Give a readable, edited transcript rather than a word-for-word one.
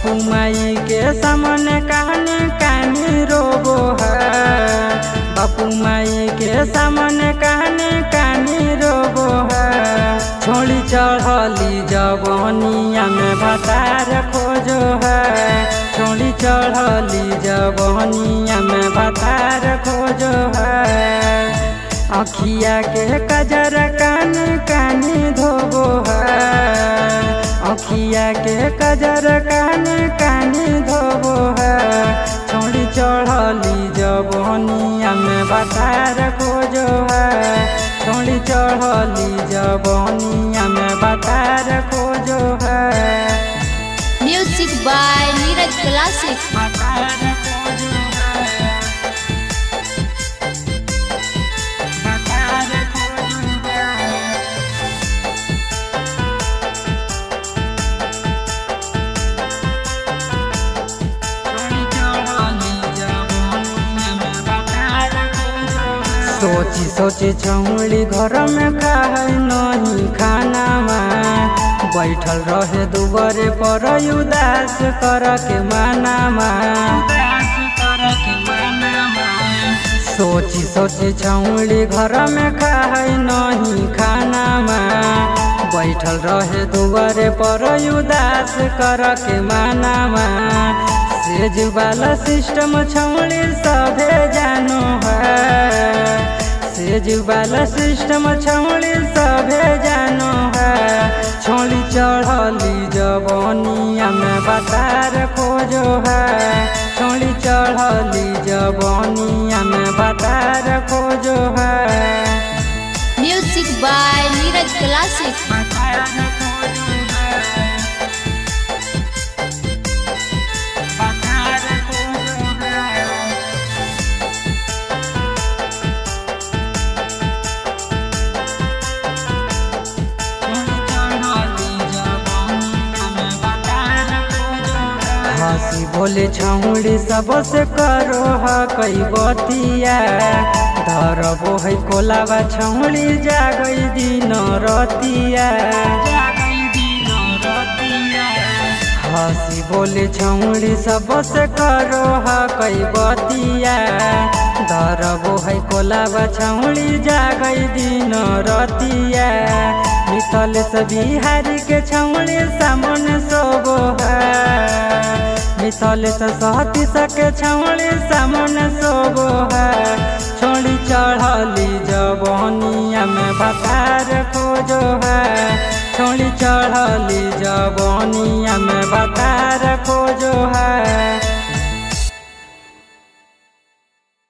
बापू माई के सामने कहानी कहानी रोबो है। बापू माई के सामने कहानी कहानी रोबो है। छोड़ी चढ़ली जवनिया में भतार खोजो है। छोड़ी चढ़ली जवनिया में भतार खोजो है। अखिया के कजर कान कानी धोबो है। अखिया के कजर कान कानी धोबो है। छोड़ी चढ़ली जवनिया में भतार खोजो है। छोड़ी चढ़ली जवनिया में भतार खोजो है। Music by Neeraj Classic. भतार खोजो है। भतार खोजो है। सोची सोची छौड़ी घर में खाए नहीं खाना बैठल रहे दुबरे पर उदास कर के माना। सोची सोची छौड़ी घर में खाए नहीं खाना बैठल रहे दुबरे पर उदास कर के माना। सेज वाला सिस्टम छौड़ी सभे जानो है। सेज वाला सिस्टम छौड़ी सभे जानो है। छोड़ी चढ़ली जवनिया में भतार खोजो है। छोड़ी चढ़ली जवनिया में भतार खोजो है। Music by Neeraj Classic. भतार खोजो है। भतार खोजो है। हंसी बोले छौड़ी सबसे करो ह कई बतिया। धरबो है कोलाबा छौड़ी जागई दिन रतिया। हंसी बोले छौड़ी सबसे करो ह कई बतिया। धरबो है कोलाबा छौड़ी जागई दिन रतिया। मिथल से बिहारी के छौड़ी सामने सोबो है। मिथल से सहती सके छौड़ी सामने सोबो है। छोड़ी चढ़ली जवनिया में भतार खोजो है। छोड़ी चढ़ली जवनिया में भतार खोजो है।